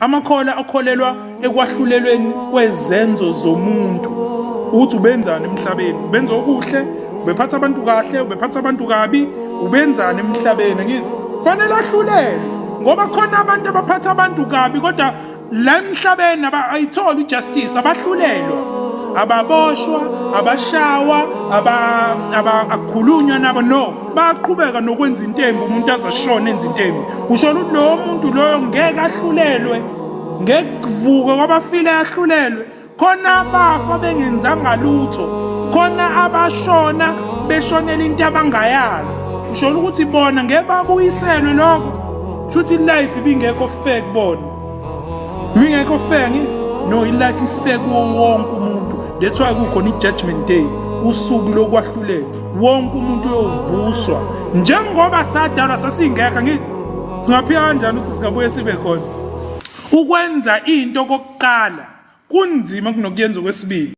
Amakholwa akholelwa ekwahlulelweni kwezenzo zomuntu ukuthi ubenzani emhlabeni, ubenza okuhle, ubephatha abantu kahle, ubephatha abantu kabi, ubenzani emhlabeni. Ngithi fanele ahlulelwe ngoba khona abantu abaphatha abantu kabi kodwa la emhlabeni ayitholi ijustice, abahlulelwa, ababoshwa, abashawa, akukhulunywa nabo, no, bayaqhubeka nokwenza intembi, umuntu azashona enza intembi. Usho ukuthi lowo muntu loyo ngeke ahlulelwe, ngeke kuvuke kwabafile ahlulelwe. Khona abafa bengenzanga lutho, khona abashona beshonela into abangayazi. Usho ukuthi bona ngeke babuyiselwe lokho, shuthi life ibingekho fair kubona, ibingekho fair. No, i-life i-fair kuwo wonke umuntu. That's why kukhona i-judgment day, usuku lokwahlulela. Wonke umuntu uyovuswa njengoba sadalwa sasingekho. Ngithi singaphika kanjani ukuthi singabuye sibe khona? Ukwenza into kokuqala kunzima kunokuyenza okwesibili.